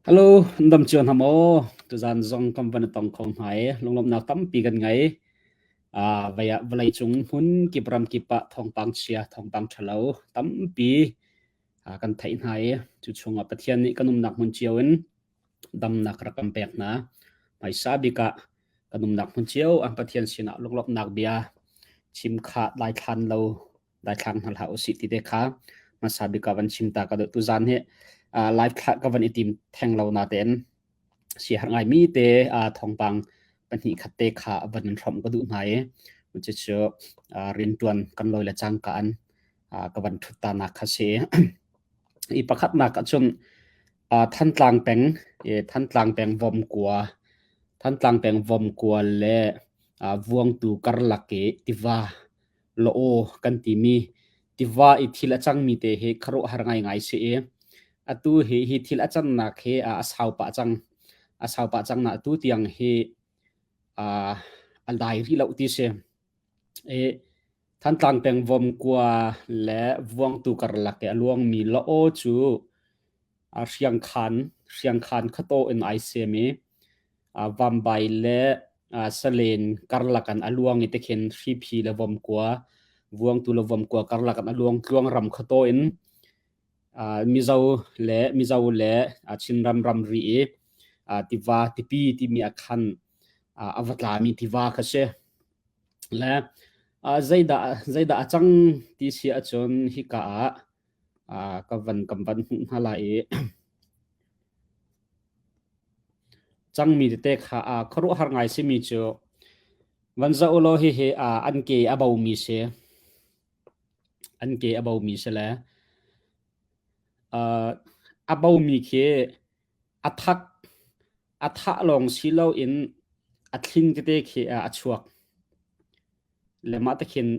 Hello, nan dam cio hna maw? Tuzaan zong kan van i tong kho hna i lunglawmhnak tampi kan ngei. Ah, vei ah vawleicung hmun kip ram kip ah thawngpang chia, thawngpang ṭhalo tampi ah, kan theih hna i cu chungah Pathian nih kan umnak hmun cio in damnak rak kan pek hna. Hmaisa bik ah kan umnak hmun cio ah Pathian sinah lunglawmhnak bia chim kha daithlan lo daithlang hna hlah usih ti te kha hmasa bik ah van chim ta ka duh. Tuzaan hi uh, live thlah ka van i tim theng lo natein siaherh ngaimi te uh, thawngpang pahnih khat te kha van in hrawmh ka duh hna i cucu uh, riantuan kan loi le cangka an uh, ka van thut ta nak kha si. I pakhatnak ahcun uh, Thantlang peng i Thantlang peng Vomkua Thantlang peng Vomkua le uh, Vuangtu karlak i tiva law kan timi tiva i thil a cangmi te hi khuaruahhar ngaingai si i atu hi hi thil a cannak hi a sau pah cang. A sau pah cang na atu tiang hi a dai rih lo ti si. I Thantlang peng Vomkua le Vuangtu karlak i a luangmi la-aw cu hriangkhan hriangkhan khuataw in ai sem i Vambai le Salen karlak an a luang i tikhin Hriphi le Vomkua, Vuangtu le Vomkua karlak an a luang tluangram khuataw in Mizo le Mizo le Chinram ramri i tiva tipi timi ah khan a va tlami tiva kha si. Le zeidah zeidah a cang ti si ahcun hika ah ka van kan van hmuh hna lai i cangmi tete kha khuaruahhar ngai simi cu van zoh ulaw hihi an ke a bomi si. An ke a bomi si le a bomi khi a thak a thah lawng si loin a thling tete khi a chuak. Le mah te khin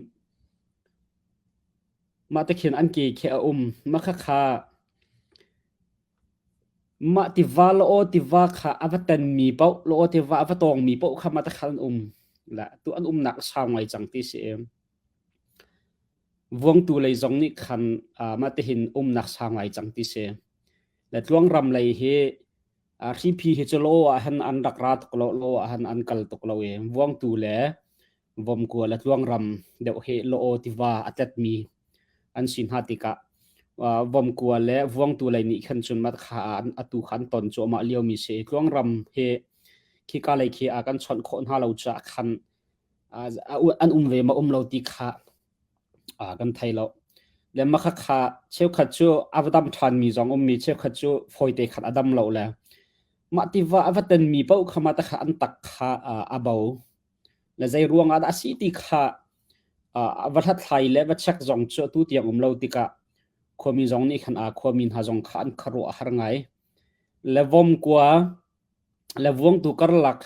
mah te khin an ke khi a um. Mah khakha mah tiva law tiva kha a va tenmi paoh law tiva a va tawngmi paoh kha mah te khan an um. La tu an umnak a sau ngai cang ti si. Vuangtu lei zong nih khan mah tihin umnak sau ngai cang ti si. Le tluangram lei hi hriphi hi cu law ah hin an rak ra tuk lo, law ah hin an kal tuk lo i Vuangtu le Vomkua le Tluangram deuh hi law tiva a tletmi an si hna tikah Vomkua le Vuangtu lei nih khan cun mat kha atu kha an ton cuahmah liomi si. Tluangram hi khika lei khi a kan chawnh khawh hna lo caah khan an um ve ma um lo ti kha kan thei lo. Le mah kha cheukhat cu a va dam ṭhanmi zong ummi cheukhat cu fawite khan a dam lo le mah tiva a va tenmi paoh kha mah kha an tak kha a bo. Le zei ruang ah dah a si ti kha a va hlathlai le va check zong cu atu tiang um lo tikah khuami zong nih khan a khuami hna zong kha an khuaruah a har ngai. Le vomkua le vuangtu karlak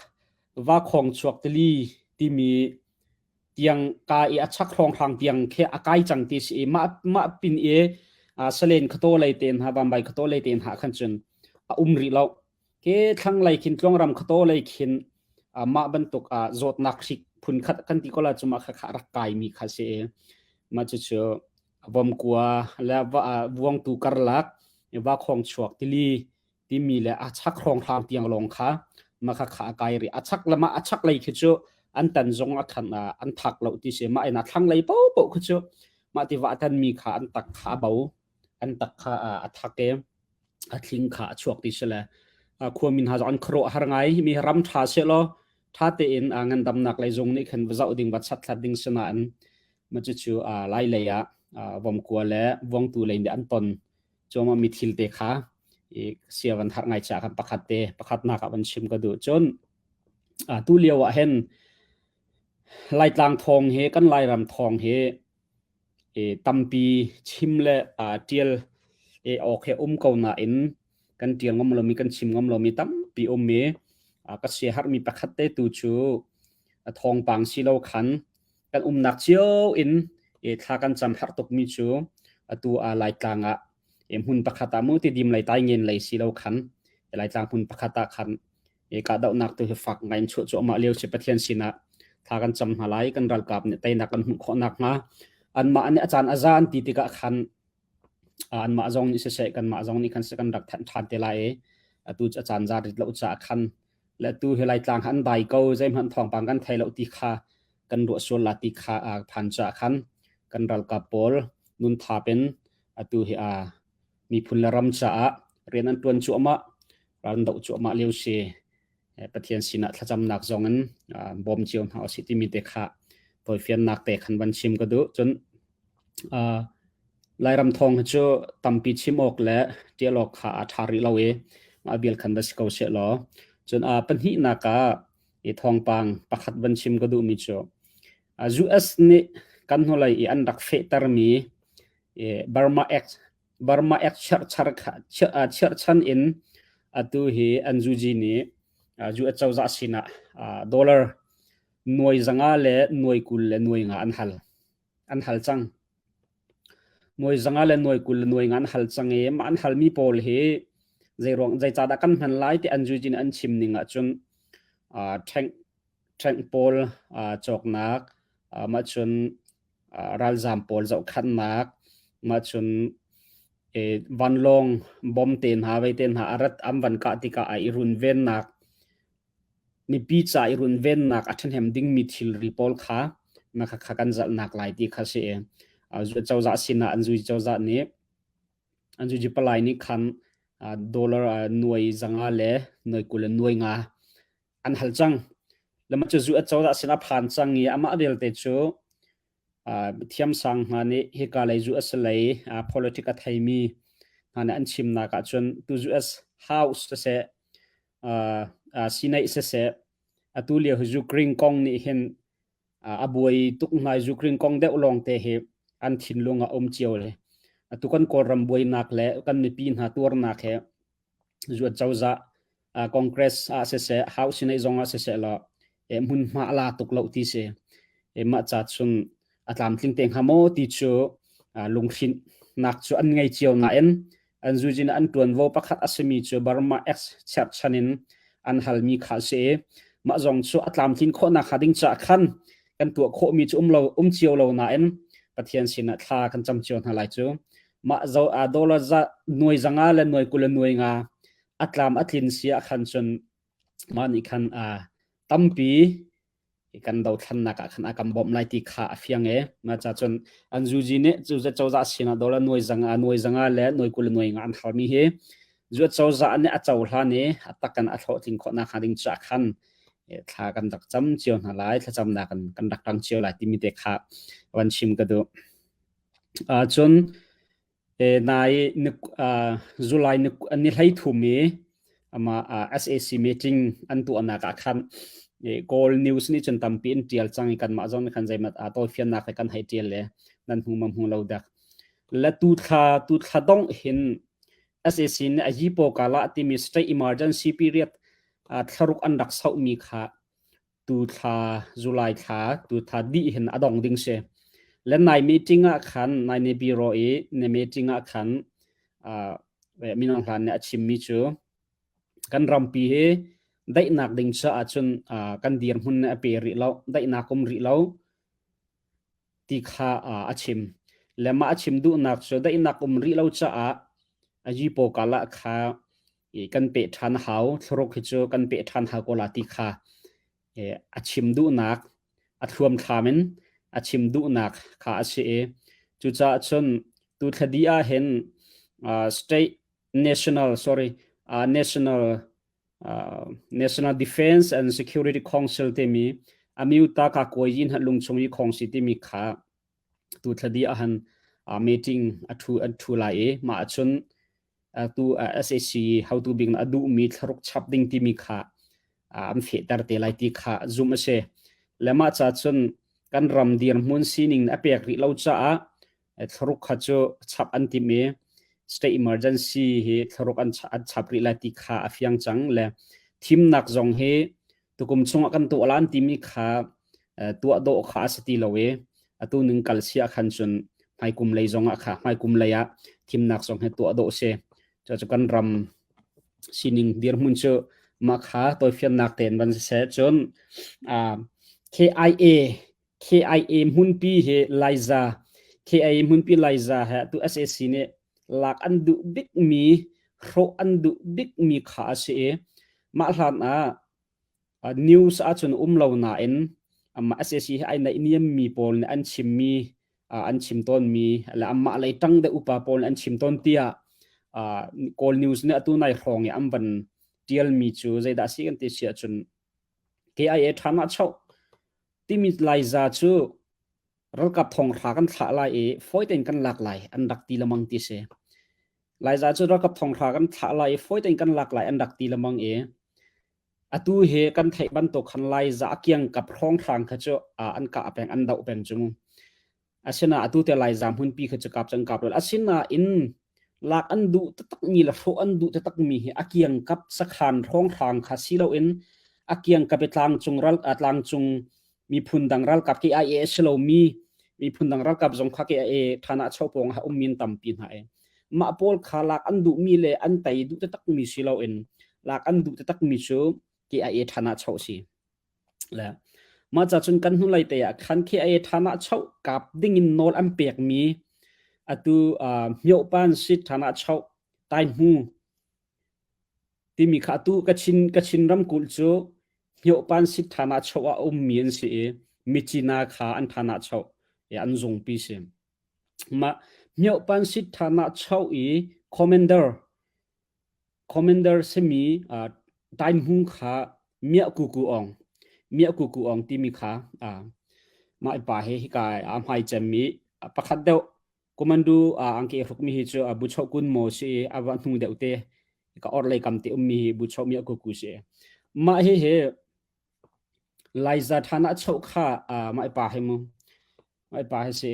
vakhong chuak tili timi tiang ka i a chak hrawnghrang tiang khi a kai cang ti si i mah mah pin i salen khato lei te hna vambai khato lei te hna khan cun a um rih lo ke thlanglei khin tluangram khato lei khin mah bantuk zawtnak hrik phun khat kan ti ko la cu mah kha kha rak kai mi kha si i mah cu cu vomkua le vuangtu karlak vakhong chuak tili timi le a chak hrawnghrang tiang lawng kha mah kha kha a kai rih. A chak lam ah a chak lei khi cu an tan zong a khan an thak lo ti si. Mah in a thlang lei paohpaoh khi cu mah tiva a tan mi kha an tak kha a bo an tak kha a thak i a thling kha a chuak ti si le khuami hna zong an khuaruah har ngai mi ram ṭha seh law ṭha tein ngandamnak lei zung nih khan va zoh ding va chatthlat ding si nain mah cucu lai lei ah vomkua le vuangtu lei nih an ton cuangmah mi thil te kha i sia van harh ngai cha khan pakhat te pakhatnak ah van chim ka duh cun tu lio ah hin Laitlang thawng hi kan Lairam thawng hi e, tampi chim le tial e awk he um ko nain kan tial ngam lomi kan chim ngam lomi tampi um i ka sia harmi pakhat te tu cu thawngpang si lo khan kan umnak cio in thla kan cam har tukmi cu atu ah Laitlang ah hmun pakhat ah mu tidim lei tai ngen lei si lo khan Laitlang hmun pakhat ah khan kahdohnak tu hi fak ngai in chuah cuahmah lio si Pathian sinah thla kan cam hna lai kan ralkap nih teinak kan hmuh khawh nakhnga anmah nih a caan a za an ti tikah khan anmah zong nih siseh kanmah zong nih khan kan rak thanh ṭhan te lai i. Atu cu a caan za rit lo caah khan le atu hi Laitlang an dai ko zeihmanh thawngpang kan thei lo ti kha kan ruah sual la ti kha a phan caah khan kan ralkap pawl nun thap in atu hi a miphun le ram caah rian an tuan cuahmah ral an doh cuahmah lio si. Pathian sinah thlacamnak zong in bawm cio hna usih timi te kha tawifiannak te khan van chim ka duh. Cun Lairam thawng hi cu tampi chim awk le ṭial awk kha a ṭha rih lo i mah vial khan va si ko seh law. Cun pahnihnak ah i thawngpang pakhat van chim ka duhmi cu US nih kan hnulei i an rak fehtermi Burma Act Burma Act cherhchan in atu hi an zuji nih US cozah sinah dollar nuai zanga le nuai 20 le nuai nga an hal. An hal cang. Nuai zanga le nuai 20 le nuai nga an hal cang i mah an halmi pawl hi zeiruang zeicahdah kan hman lai ti an zuji nih an chim ning ahcun tank tank pawl cawknak mah cun ralzaam pawl zohkhanhnak mah cun vanlawng bom te hna vei te hna a rat an van kah tikah a i runvennak mipi ca i runvennak a ṭhahnem dingmi thilri pawl kha na kha kan zalhnak lai ti kha si i cozah sinah an zui cozah nih an zuji palai nih khan dollar nuai zanga le nuai 20 le nuai nga an hal cang. Lama cu zu a cozah sin a phan cang i amah vialte cu thiamsang hna nih hika lei zu a si lei politic a theimi hna nih an chimnak ahcun tu US House siseh Senate siseh atu lio hi Ukraine kong nih hin a buai tuk hna i Ukraine kong deuh lawng te hi an thinlung a um cio le atu kan Kawlram buainak le kan mipi hna tuarnak he zuat cozah Congress ah siseh House Senate zong ah siseh law hmunhma a la tuk lo ti si. Mah ca cun a tlamtling te hnga maw ti cu lunghrinhnak cu an ngei cio nain an zujin an tuanvo pakhat a simi cu Burma X cherhchan in an halmi kha a si i mah zong cu a tlamtlin khawhnak hnga ding caah khan kan tuah khawhmi cu um lo um cio lo nain Pathian sinah thla kan cam cio hna lai cu mah zo a dollar za nuai zanga le nuai 20 le nuai nga a tlam a tlin si ah khan cun mah nih khan a tampi kan dothlannak ah khan a kan bawmh lai ti kha a fiang e ma cha cun an zuji nih cu za cozah sinah dollar nuai zanga nuai zanga le nuai 20 le nuai nga an halmi hi zu cozah nih a cohlan i a takan a hlawhtlin khawhnak hnga ding ca khan thla kan rak cam cio hna lai thlacamnak kan kan rak tang cio lai timi te kha van chim ka duh. Cun nai July ni 13 i amah SAC meeting an tuahnak ah khan Kawl news nih cun tampi in ṭial cang i kanmah zong nih khan zeimat aa tawlfiannak he kan hei ṭial le nan hmu ma hmu lo dak. Le tuthla tuthla dongh hin SAC nih a yipo kala timi state emergency period thlaruk an rak sauhmi kha tu thla July thla tu thla dih hin a dong ding si. Le nai meeting ah khan nai ne bureau i ne meeting ah khan uh, minung hlan nih a chimmi cu kan rampi hi daihnak ding caah cun uh, kan dirhmun a pe rih lo daihnak um rih lo ti kha a chim. Le mah a chim duhnak cu daihnak um rih lo caah a yipaw kala kha kan peh ṭhan hau, thlaruk hi cu kan peh ṭhan hau ko la ti kha a chim duhnak, a thluamthlam in a chim duhnak kha a si i cucaah cun tu thladi ah hin state national sorry national National Defense and Security Council timi Amyuta ka kawi yin lung chung i khongsi timi kha tu thladi ahan meeting a thu an thu lai i mah ahcun tu SAC hotu bik a duhmi thlaruk chap ding timi kha an fehter te lai ti kha zum a si. Le mah ca cun kan ram dirhmun sining a pek rih lo caah thlaruk kha cu chap an tim i state emergency hi thlaruk an an chap rih lai ti kha a fiang cang le thimnak zong hi tukum chungah kan tuah lan timi kha tuah dawh kha a si ti lo i atu ning kal sia khan cun hmaikum lei zong ah kha hmaikum lei ah thimnak zong hi tuah dawh si cu kan ram sining dirhmun cu mah kha tawifiannak tein van siseh cun KIA KIA hmunpi hi Laiza KIA hmunpi Laiza he tu SAC nih lak an duh bikmi hrawh an duh bikmi kha a si i mah hlan ah news ahcun um lo nain amah SAC he ai naihniammi pawl nih an chimmi an chim tawnmi le amah lei ṭang deuh upa pawl nih an chim tawn tiah Kawl news nih atu nai hrawng i an van ṭialmi cu zeidah a si kan ti si ahcun KIA ṭhan ah choh timi Laiza cu ralkap thonghra kan thlah lai i fawi tein kan lak lai an rak ti lemang ti si. Laiza cu ralkap thonghra kan thlah lai i fawi tein kan lak lai an rak ti lemang i atu hi kan theih bantuk khan Laiza a kiangkap hrawnghrang kha cu an kah peng an doh peng cu mu. Asina atu te Laiza hmunpi kha cu kap cang kap lo. Asinain lak an duh taktakmi le hrawh an duh taktakmi hi a kiangkap sakhan hrawnghrang kha si loin a kiangkap i tlangcung ral tlangcung miphun dang ralkap KIA a si lomi miphun dang ralkap zong kha KIA ṭhan ah chopawng ah ummi an tampi hna i mah pawl kha lak an duhmi le an tei duh taktakmi si loin lak an duh taktakmi cu KIA ṭhan ah choh si. Le mah ca cun kan hnulei te ah khan KIA ṭhan ah choh kap dingin nawl an pekmi atu uh, Myohpan sit ṭhan ah choh Taihmu timi kha atu Kachin Kachin ramkulh cu Hniawhpan sit ṭhan ah choh ah a ummi an si i Myitkyina kha an ṭhan ah choh i an zungpi si. Mah Hniawhpan sit ṭhan ah choh i commander commander simi uh, Tainhmu kha Miah Kuku Aung Miah Kuku Aung timi kha uh, mah pa he hika a hmai cemmi pakhat deuh Kumandu angki a hrukmi hi cu buchoh kun maw si i a va hnu deuh te ka orhlei kam te ummi hi buchoh mi a kuku si. Mah hi hi Laiza ṭhan ah choh kha mah pa hi mu mah pa hi si.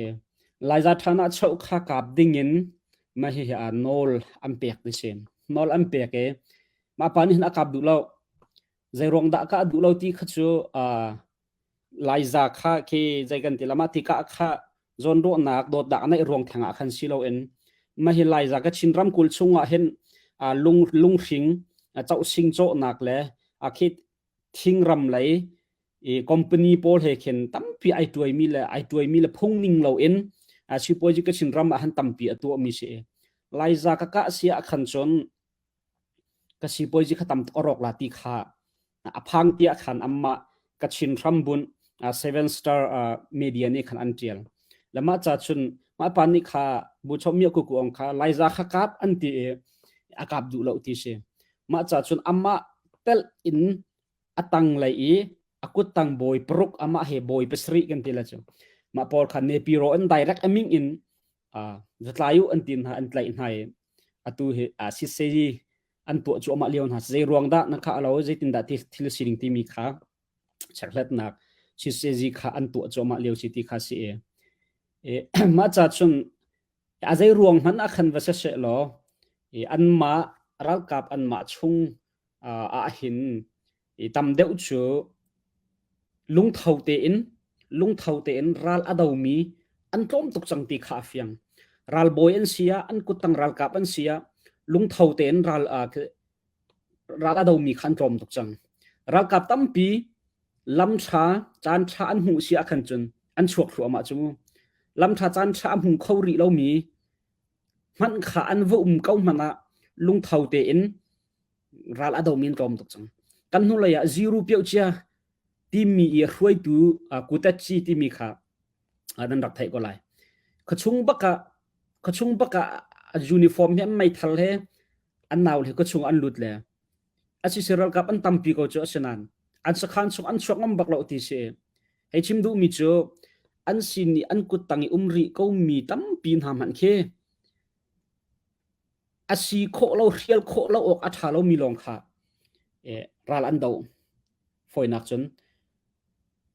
Laiza ṭhan ah choh kha kap dingin mah hi hi nawl an pek ti si. Nawl an pek i mah pa nih hin a kap duh lo. Zei ruang dah ka duh lo ti kha cu Laiza kha khi zei kan ti la mah tikah kha zawnruahnak dawtnak a neih ruang theng ah khan si loin mah hi Laiza ka Chin ramkulh chungah hin lung lunghring chohsing cawhnak le a khi thingram lei i company pawl he khin tampi ai tuaimi le ai tuaimi le phung ning loin sipuazi Kachin ram ah han tampi a tuahmi si. Laiza ka kah sia ah khan cun ka sipuazi kha tam tuk a rawk la ti kha a phang tiah khan anmah Kachin hrambunh Seven Star media nih khan an ṭial. Le mah ca cun mah pa nih kha Buchom Myo Kuku Aung kha Laiza kha kap an ti i a kap duh lo ti si. Mah ca cun amah telh in a tanglei i a kuttang bawi paruk amah he bawi pasarih kan ti la cu. Mah pawl kha Nepiro in direct a ming in zatlai u an ti hna an tlaih hna i atu hi sisei an tuah cuahmah lio hna zei ruang dah na kha alo zeitindah thil sining timi kha chekhlatnak sisezi kha an tuah cuahmah lio si ti kha si i mah ca chun a zei ruang hmanh ah khan va se se law anmah ralkap anmah chung ah hin tam deuh cu lungtho tein lungtho tein ral a domi an tlawm tuk cang ti kha a fiang. Ralbawi an si ah, an kuttang ralkap an si ah, lungtho tein ral ral a domi kha an tlawm tuk cang. Ralkap tampi lam ṭha, caan ṭha an hmuh si ah khan cun an chuak thluahmah cu mu. Lam ṭha caan ṭha a hmu kho rih lomi hmanh kha an va um ko hmanh ah lungtho tein ral a domi an tlawm tuk cang. Kan hnulei ah ziru pioh cia timi i hruaitu kutatci timi kha nan rak theih ko lai. Khuachung bak ah khuachung bak ah uniform he an meithal he an nau he khuachung an lut le asisi ralkap an tampi ko cu asinain an sakhan chung an chuak ngam bak lo ti si. Hei chim duhmi cu an sin i an kut tang i um rih ko mi tampi hna hmanh khi a si khawh lo hrial khawh lo awk a ṭha lomi lawng kha ral an doh. Fawinak cun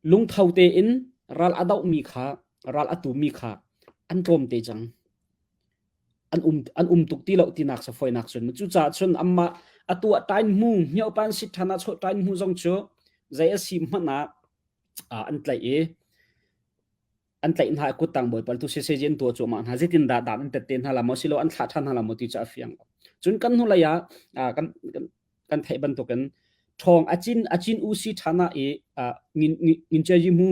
lungtho tein ral a dohmi kha ral a tumi kha an tlawm te cang. An um an um tuk ti lo tinak sa fawinak cun cucaah cun amah atu ah tain hmu hmiopan sit ṭhan ah chawh tain hmu zong cu zei a si hmanh ah an tlaih i an tlaih hna i kuttang bawi pal tu sisezi an tuah cuahmah hna zeitin dah dan an tet te hna la maw silo an thlah ṭhan hna la maw ti cu a fiang cun kan hnulei ah kan kan kan theih bantukin ṭhawng acin acin usi ṭhan ah i ngin ngin che mu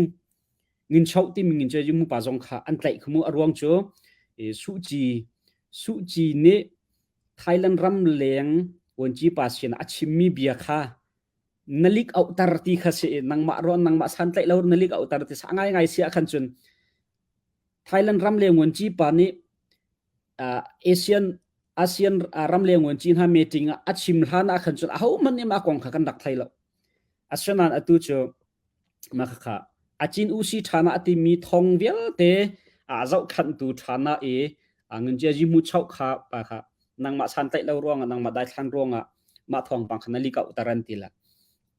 ngin chau timi ngin che mu pa zong kha an tlaih khamu a ruang cu suci suci nih Thailand ram leng vuanci pa sin a chimmi bia kha na lik auhter ti kha si nangmah ruang nangmah santlaih lo na lik auhter ti sa ngai ngai si ah khan cun Thailand ram leng vuanci pa nih uh, ASEAN ASEAN ram leng vuanci hna meeting ah a chim hlan ah khan cun ahohmanh nih mah kong kha kan rak thei lo. Asinain atu cu mah khakha acin usi ṭhana a timi thong vialte a zohkhanhtu ṭhana i ngun mu chau kha pa kha nangmah santlaih lo ruangah nangmah daithlan ruangah mah thawngpang kha na li kau taran ti la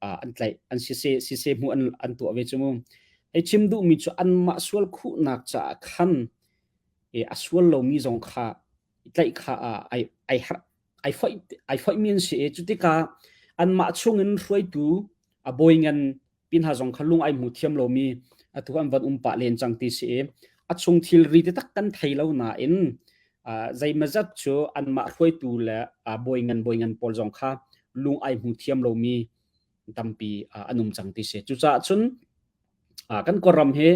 an tlaih an sise sise mu an an tuah ve chu mu hei chim duh mi cu anmah sual khuhnak caah khan e a sual lomi zong kha tlaih kha ai ai ai foih ai foih mi an si i cutikah anmah chungin hruaitu a bawi ngan pin ha zong kha lung ai hmu thiam lomi atu an van um pah len cang ti si i a chung thilri te tak kan thei lo nain zeimazat cu anmah hruaitu le bawi ngan bawi ngan pawl zong kha lung ai hmu thiam lomi tampi an um cang ti si. Cucaah cun kan Kawlram hi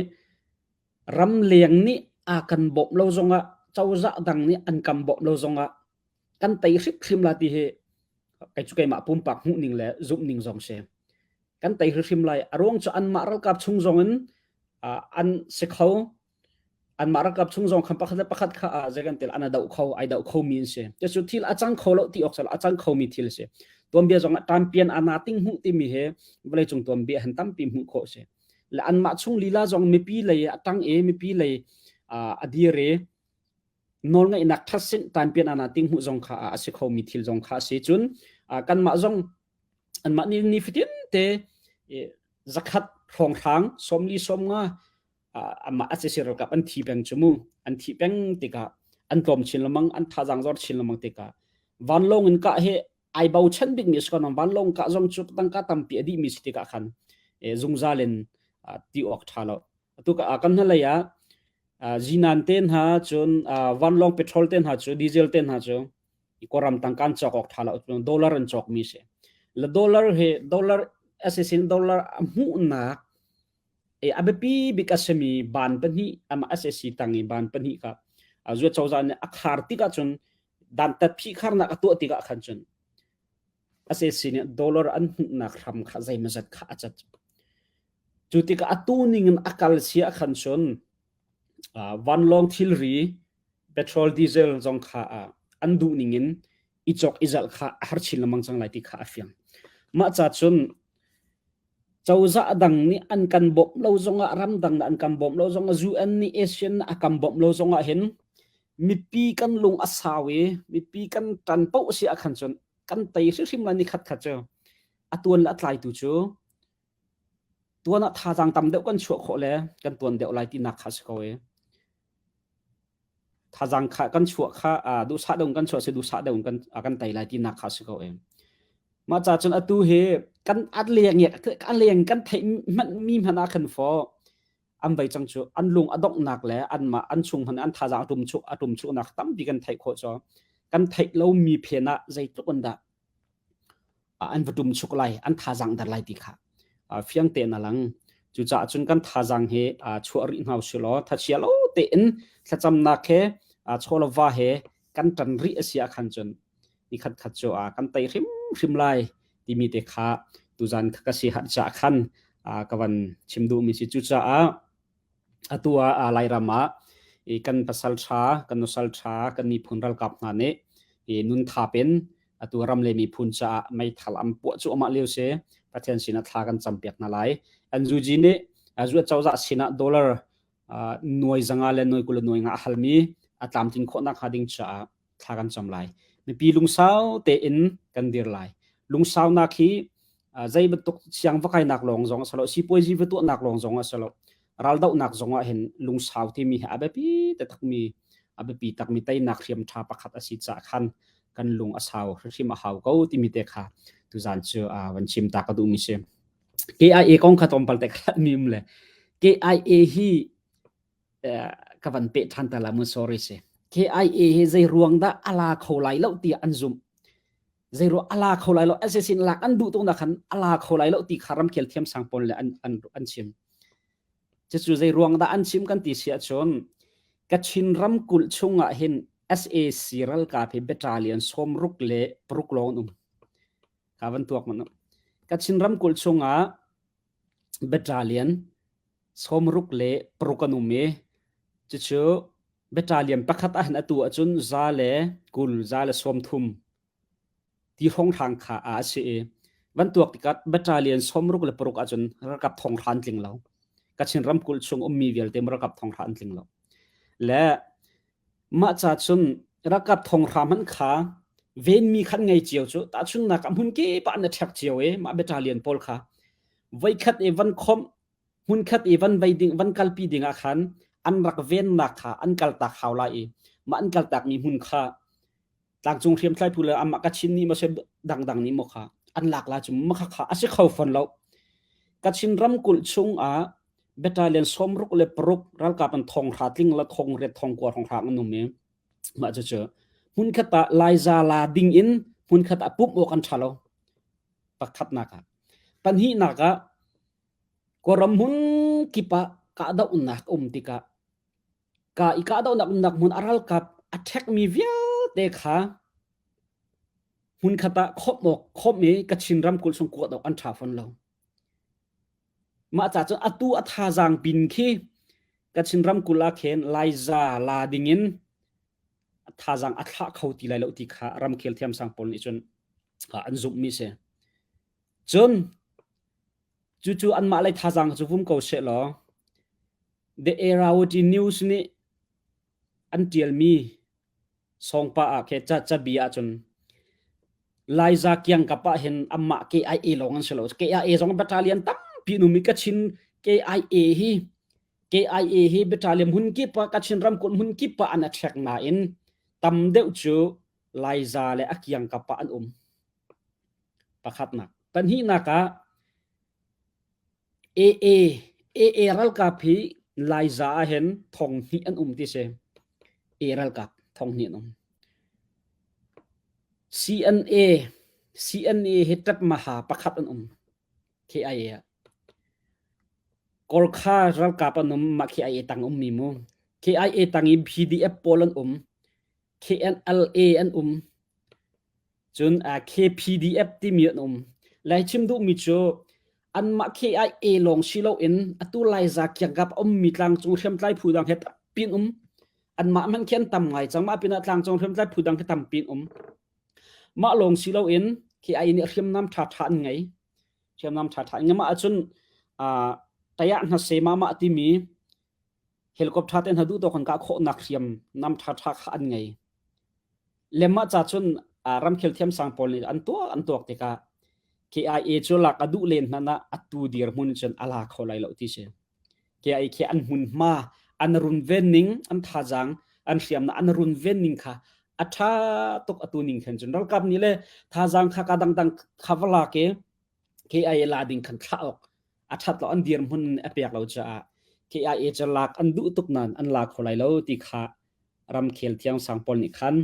Ramleng nih a kan bawmh lo zongah cozah dang nih an kan bawmh lo zongah kan tei hrimhrim la ti hi kei cu keimah pumpak hmuhning le zumhning zong si. Kan tei hrimhrim lai. A ruang cu anmah ralkap chung zong in an si kho. Anmah ralkap chung zong khan pakhat le pakhat kha zei kan tel an a doh kho, ai doh khomi an si. Cucu thil a cang kho lo ti awk a cang khomi thil a si. Tuanbia zong ah tampian ana ting hmuh timi hi vawleicung tuanbia han tampi hmuh khawh a si. Le anmah chung lila zong mipi lei a tang i mipi lei a dir i nawlngeihnak thatsinh tanpian ana ting hmuh zong kha a si khomi thil zong kha a si. Cun kanmah zong anmah ni ni fatin te zakhat hrawnghrang 40 sawmnga amah a sisi ralkap an thi peng cu mu an thi peng tikah an tlawm chin lengmang an thazaang zor chin lengmang tikah vanlawng in kah hi ai bochan bikmi si ko vanlawng kah zong cu tangka tampi a dihmi si tikah khan zungzal in ti awk ṭha lo. Atu kan hnulei ah zinan te hna cun vanlawng petrol te hna cu diesel te hna cu Kawlram tangka an cawk awk ṭha lo dollar an cawkmi si. Le dollar hi dollar asisin dollar a hmuhnak a biapi bik a simi ban pahnih amah SAC tang i ban pahnih kha zuat cozah nih a khar tikah cun dantat phihkharnak a tuah tikah khan cun SAC nih dollar an hmuhnak hram kha zeimawzat kha a cat. Cu tikah atu ning in a kal si ah khan cun vanlawng thilri petrol diesel zong kha an duh ning in i cawk i zalh kha a har chin lengmang cang lai ti kha a fiang. Mah ca cun Cozah dang nih an kan bawmh lo zongah ramdang nih an kan bawmh lo zongah UN nih ASEAN nih a kan bawmh lo zongah hin mipi kan lung a sau i mipi kan ṭan paoh si ah khan cun kan tei hrimhrim lai ni khat khat cu a tuan le a tlaitu cu tuan ah thazaang tam deuh kan chuah khawh le kan tuan deuh lai tinak kha a si ko i Thazaang kha kan chuah kha duhsah deuh in kan chuah si duhsah deuh in kan kan tei lai tinak kha a si ko em. Mah ca cun atu hi kan a leng a leng kan theih hmanh mi hmanh ah khan faw an vei cang cu an lung a donghnak le anmah an chung hmanh an thazaang a tum chuk a tum chuknak tampi kan theih khawh cu kan theih lo mi phen ah zeitluk in dah an va ṭum chuk lai, an thazaang der lai ti kha fiang tein a lang. Cucaah cun kan thazaang hi chuah rih hna usih law thachia lo tein thlacamnak he chaw le va he kan ṭan rih a si ah khan cun ni khat khat cu kan tei hrimhrim lai timi te kha tuzan ka si hat caah khan ka van chim duhmi si. Cucaah Atu ah Lairam ah kan pasal ṭha, kan nusal ṭha, kan miphun ralkap hna nih nun thap in atu ram le miphun caah meithal an puah cuahmah lio si. Pathian sinah thla kan campiak hna lai. NUG nih US cozah sinah dollar nuai zanga le nuai 20 le nuai nga a halmi a tlamtlin khawhnak hnga ding caah thla kan cam lai. Mipi lungsau tein kan dir lai. Lungsaunak hi zei bantuk siang va kainak lawng zong a si lo, sipuazi va tuahnak lawng zong a si lo. Raldohnak zong ah hin lungsau timi hi a biapi takmi a biapi takmi teinak hriam ṭha pakhat a si caah khan kan lung a sau hrimhrim a hau ko timi te kha tuzan cu van chim ta ka duhmi si. KIA kong kha tlawmpal te ka mi um le KIA hi ka van peh ṭhan ta la mu sorry si. KIA hi zei ruang dah a la kho lai lo tiah an zumh. Zei ruang a la kho lai lo assassin lak an duh tuk na khan a la kho lai lo ti kha ramkhel thiam sang pawl le an an an chim. Cucu zei ruang dah an chim kan ti si ahcun Kachin ramkulh chungah hin. SAC ralkap hi battalion 66 lawng an um. Ka van tuak man. Kachin ramkulh chungah battalion 66 an um i cucu battalion pakhat ah hin atu ahcun 120 130 ti hrawnghrang kha a si i van tuak tikah battalion 66 ahcun ralkap thonghra an tling lo. Kachin ramkulh chung ummi vialte ralkap thonghra an tling lo. Le mah ca cun ralkap thonghra hmanh kha venmi khan ngei cio cu tahchunnak ah hmun kip ah an i ṭhek cio i mah battalion pawl kha voikhat i van khomh hmunkhat i van vei ding van kalpi ding ah khan an rak vennak kha an kaltak hau lai i mah an kaltakmi hmun kha tlangcung hriamtlai phu le amah Kachin nih maw dangdang nih maw kha an lak la cu makha kha a si kho fawn lo. Kachin ramkulh chung ah battalion 66 ralkap an thong hra tling la thong riat thong kua thong hra an um i mah cu cu hmunkhat ah Laiza la ding in hmunkhat ah pumh awk an tha lo pakhatnak ah pahnihnak ah Kawlram hmun kip ah kahdohnak um tikah Ka i kahdohnak umnak hmun a ralkap a ṭhekmi vialte kha hmunkhat ah khawmh awk khawmh i Kachin ramkulh chung kuat awk an ṭha fawn lo. Mah ca cun atu a thazaang pin khi Kachin ramkulh ah khin Laiza la dingin thazaang a thlah kho ti lai lo ti kha ramkhel thiamsang pawl nih cun an zumhmi si. Cun cucu anmah lei thazaang cu vum ko sehlaw The Irrawaddy News nih an ṭialmi sawngpa ah khe cabia ahcun Laiza kiangkap ah hin amah KIA lawng an si lo. KIA zong battalion tampi an um i Kachin KIA hi KIA hi battalion hmun kip ah Kachin ramkulh hmun kip ah an a ṭhek nain tam deuh cu Laiza le a kiangkap ah an um. Pakhatnak. Pahnihnak ah AA AA ralkap hi Laiza ah hin thong hnih an um ti si. A ralkap thong hnih an um. CNA CNA hi Ṭapmaha pakhat an um. KIA ah. Korkha ralkap an um mah KIA tang ummi mu. KIA tang i PDF pawl an um. KNLA an um. Cun KPDF timi an um. Lai chim duhmi cu anmah KIA lawng si loin atu Laiza kiangkap ummi tlangcung hriamtlai phu dang he tampi an um. Anmah hmanh khi an tam ngai cang. Mah pinah tlangcung hriamtlai phu dang khi tampi an um. Mah lawng si loin KIA nih hriamnam ṭhaṭha an ngei. Hriamnam ṭhaṭha an ngei. Mah ahcun tayah hna se mah mah timi helicopter te hna duh tawk an kah khawhnak hriam nam ṭhaṭha kha an ngei. Le mah ca cun ramkhel thiamsang pawl nih an tuak an tuak tikah KIA cu lak a duh len hmanh ah atu dirhmun cun a la kho lai lo ti si. KIA khi an hmunhma an runven ning an thazaang an hriamnak an runven ning kha a ṭha tuk atu ning khan cun ralkap nih le thazaang kha ka dangdang kha va lak i KIA la ding khan thlah awk a ṭhat lo an dirhmun a pek lo caah KIA cu lak an duh tuk nain an la kho lai lo ti kha ramkhel thiangsang pawl nih khan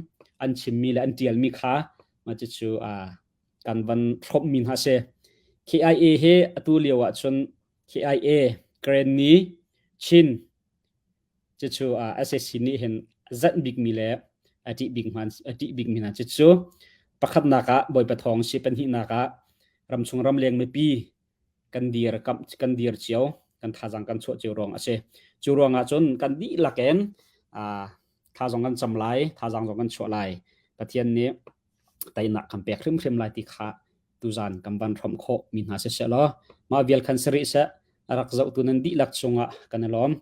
an chimmi le an ṭialmi kha mah cucu kan van hrawmhmi hna si. KIA hi atu lio ahcun KIA Karenni Chin cucu SAC nih hin zanh bikmi le a ṭih bik hna a ṭih bikmi hna cucu pakhatnak ah Bawipa thawng si pahnihnak ah ramchung ramleng mipi kan dir kan dir cio kan thazaang kan chuah cio ruang a si. Cu ruang ah cun kan dihlak in thazaang kan cam lai, thazaang zong kan chuah lai. Pathian nih teinak kan pek hrimhrim lai ti kha tuzan kan van hrawmh khawh mi hna siseh law mah vial khan si rih seh rak zohtu nan dihlak cungah kan i lawm.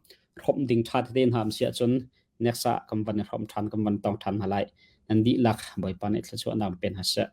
Hrawmh ding ṭha tete hna am si ahcun next ah kan van i hrawm ṭhan kan van tong ṭhan hna lai. Nan dihlak Bawipa nih thluachuahnak pe hna seh.